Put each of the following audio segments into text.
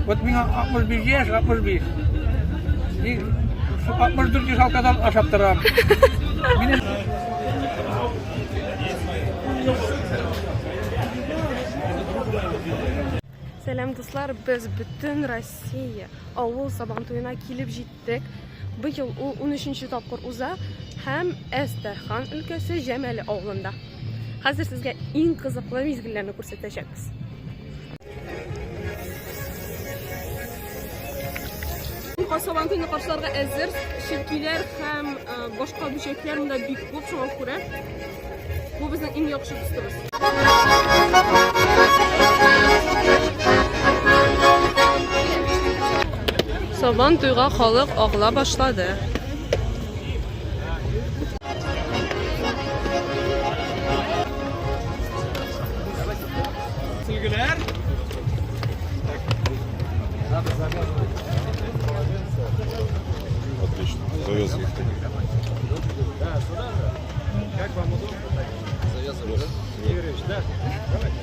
Вот миңа 65 яшь, 65. И 64 яшь алкадан ашап торам. Минем Сәлам, дуслар, без бөтен Россия авыл Сабантуена килеп җиттек. Быел ул 13 тапкыр уза һәм Әстерхан өлкәсе Җәмәле авылында. Хәзер сезгә иң кызыклы мизгелләрне күрсәтәчәкбез. Сабан туйны каршыларга әзер. Черкиләр һәм э, башка бөҗәкләр монда бик күп, шуңа күрә бу безнең иң яхшы дустыбыз. Сабан туйга халык агыла башлады. Сөлгеләр. Отлично. Завязывай. Да, сюда же. Как вам удобно? Завязывай, да? Юрьевич, да? Давайте.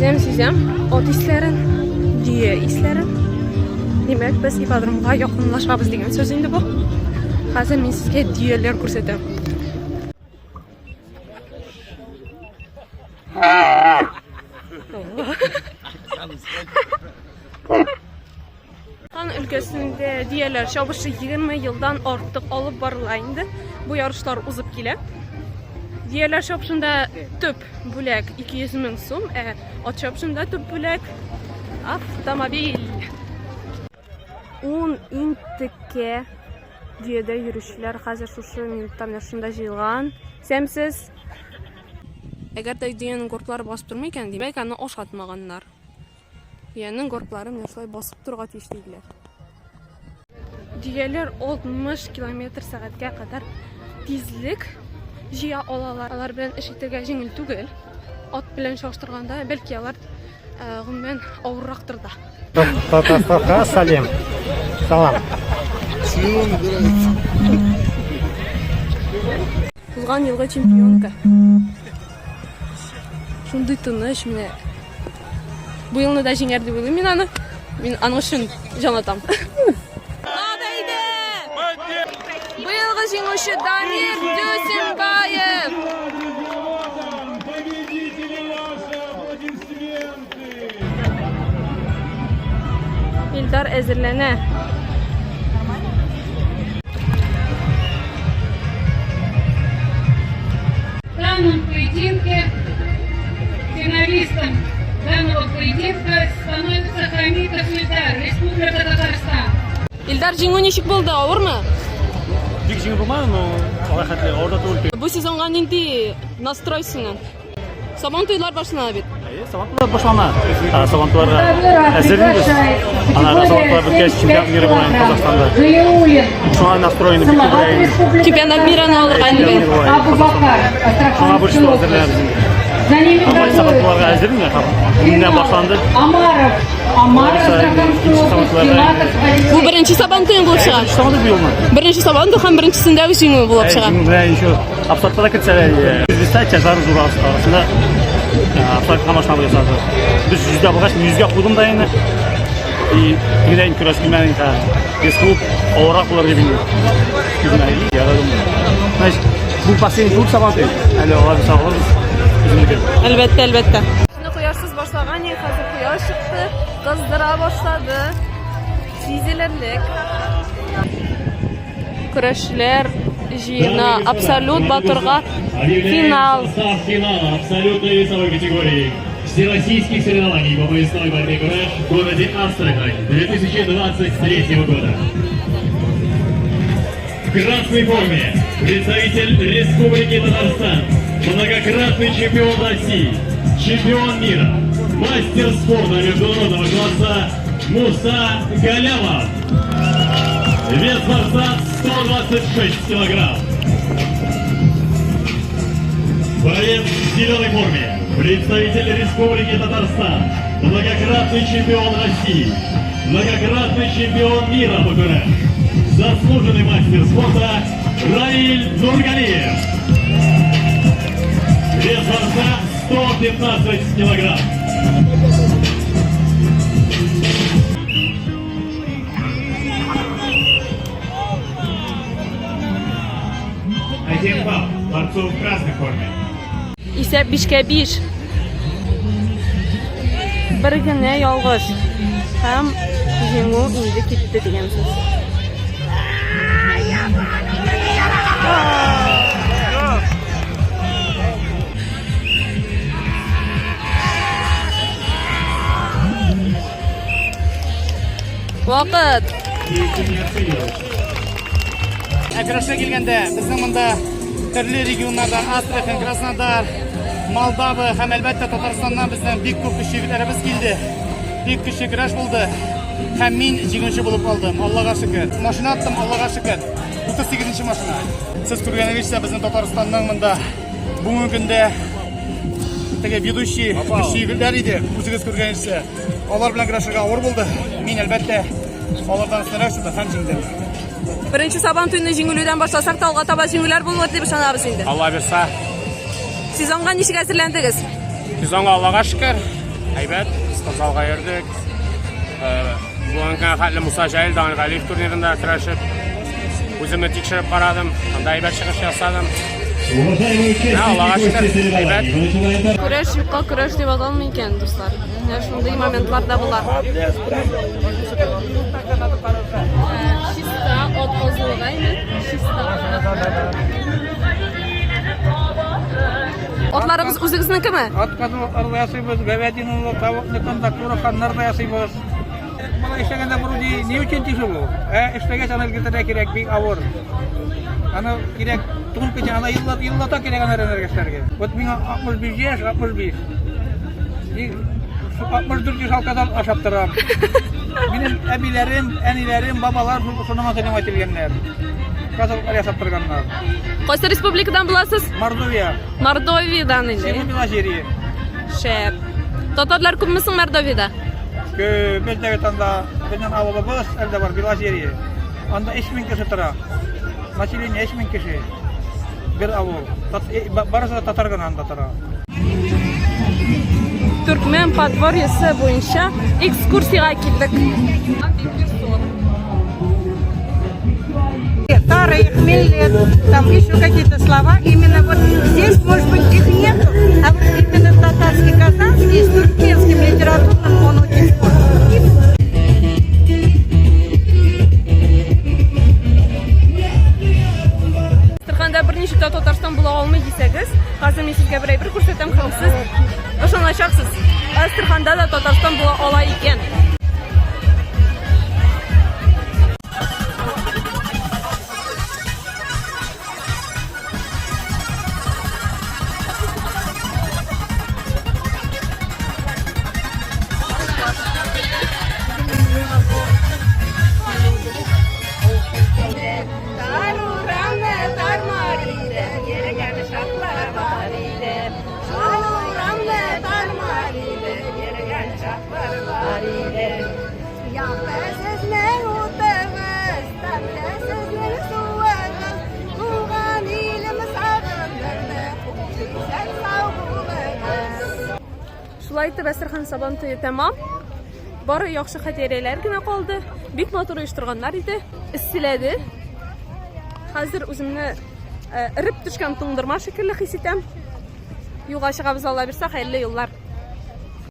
Сизәм, сизәм, ат исләрен, дөя исләрен. Димәк, без ипподромга якынлашабыз дигән сүз инде бу. Хәзер мин сезгә дөяләр күрсәтәм. Хан өлкәсендә дөяләр чабышы 20 елдан артык алып барыла инде. Бу ярышлар узып килә. Дөяләр чабышында төп бүләк 200 мең сум, ә ат чабышында төп бүләк автомобиль. Ун иң текә дөядә йөрүчеләр хәзер шушы минутта менә шунда җыелган. Сәмсез. Әгәр дә дөянең горплары басып тормый икән, димәк, аны ашатмаганнар. Дөянең горплары менә шулай басып торырга тиеш диделәр. Дөяләр 60 километр сәгатькә кадәр тизлек җыя алалар. Алар белән эш итәргә җиңел түгел. Ат белән чагыштырганда, бәлки алар э, гомумән авыррактыр да. Татарстанга сәлем. Салам. Узган елгы чемпионка. Шундый тыныч менә. Бу елны да җиңәр дип уйлыйм мин аны. Мин аның өчен җан атам. Быелгы җиңүче Дамир Дюсенбаев. Илдар әзерләнә. В данном поединке финалистом данного поединка становится Хамитов Ильдар, Республика Татарстан. Илдар, җиңү ничек булды? Авырмы? Бик җиңел булмады, но алай хәтле авыр да түгел. Бу сезонга нинди настрой синең? Сабан туйлар башлана бит. Әйе, Сабан туйлар башлана. Сабан туйларга әзерлибез. Аннары Сабан туйлар беткәч, чемпионат мира була инде Казахстанда. Шуңа настроены бик күбрәк инде. Чемпионат мираны алырга инде. Шуңа больше всего әзерләнәбез инде. Амай Сабан туйларга әзерме? Бүгеннән башланды. Бу беренче Сабан туең булып чыга. Сабан туй бу елны. Беренче Сабан туй һәм беренчесендә үк җиңү булып чыга. Җиңү белән еще Абстрактта да кертсәләр, без чәчләр зур арасында абстрактка машина ясады. Без йөздә булгач, мин йөзгә кудым да инде. И тегедә инде көрәш килмәде инде. Без клуб авыррак булыр дип инде. Күзенә ярадым. Значит, бу последний клуб Сабантуй. Әле алар без алырбыз. Үземнеке. Әлбәттә, әлбәттә. Шуны кояшсыз башлаган идек, хәзер кояш чыкты, кыздыра башлады. Сизелерлек. Көрәшчеләр җыена абсолют батырга финал. Состав финала абсолютной весовой категории Всероссийских соревнований по поясной борьбе «Кураж» в городе Астрахань 2023 года. В красной форме представитель Республики Татарстан, многократный чемпион России, чемпион мира, мастер спорта международного класса Муса Галямов. Вес борца 126 килограмм. Боец в зеленой форме, представитель Республики Татарстан, многократный чемпион России, многократный чемпион мира по куреш, заслуженный мастер спорта Раиль Нургалиев. Вес борца 115 килограмм. Один балл борцу в красной форме. Исәп бишкә биш. Бер генә ялгыш һәм җиңү инде китте дигән сүз. Вакыт. Ә көрәшкә килгәндә, безнең монда төрле регионнардан Астрахань, Краснодар, Молдава һәм әлбәттә Татарстаннан безнең бик күп көчле егетләребез килде. Бик көчле көрәш булды. Һәм мин җиңүче булып калдым. Аллага шөкер. Машина аттым, Аллага шөкер. 38 машина. Сез күргәнегезчә, безнең Татарстанның монда бүгенге көндә теге ведущий көчле егетләр иде. Үзегез күргәнегезчә. Алар белән көрәшергә авыр булды. Мин, әлбәттә, алардан өстенрәк чыктым һәм җиңдем. Беренче Сабан туйны җиңелүдән башласак та, алга таба җиңүләр булыр дип ышанабыз инде. Алла бирса. Сезонга ничек әзерләндегез? Сезонга Аллага шөкер, әйбәт, спортзалга йөрдек. Э, бүгенге көнгә хәтле Муса Җәлил, Данил Галиев турнирында көрәшеп, үземне тикшереп карадым. Анда әйбәт чыгыш ясадым. Уважаемые Аллага участники шөкер, гости соревнований, әйбәт. мы начинаем Көрәш юкка көрәш дип аталмый икән, дуслар. Менә шундый моментлар да була. Чиста от козлыгы инде. Чиста. Атларыгыз үзегезнекеме? Ат казылыклар да ясыйбыз, говядинаны, тавыкныкын да, курыканнар да ясыйбыз. Моны эшләгәндә вроде не очень тяжело. Ә эшләгәч аны өлгертергә кирәк, бик авыр. Аны кирәк тун кече, аны еллата, еллата кирәк аны өйрәнергә эшләргә. Вот миңа 65 яшь, 65. И 64 яшь алкадан ашап торам. Минем әбиләрем, әниләрем, бабалар шуның занимать ителгәннәр. Казылыклар ясап торганнар. Кайсы республикадан буласыз? Мордовия. Мордовиядан инде. Северный Белозерье. Шәп. Татарлар күпме соң Мордовиядә? Күп, бездә бит анда безнең авылыбыз әлдә бар, Белозерье. Анда 3000 кеше тора. Население 3000 кеше. Бер авыл. Э, барысы да татар гына анда тора. Төркмен подворьесы буенча экскурсиягә килдек. Тарих, миллет, там еще какие-то слова. Именно вот здесь, может быть, их нету, а вот именно татарский, казанский с туркменским литературным он очень схож. Әстерханда берничек тә Татарстан була алмый дисәгез, хәзер мин сезгә бер әйбер күрсәтәм һәм сез ышаначаксыз. Әстерханда да Татарстан була ала икән. Шулай итеп, Әстерхан Сабан туе тәмам. Бары яхшы хатирәләр генә калды. Бик матур оештырганнар иде. Эсселәде. Хәзер үземне эреп төшкән туңдырма шикелле хис итәм. Юлга чыгабыз, Алла бирсә, хәерле юллар.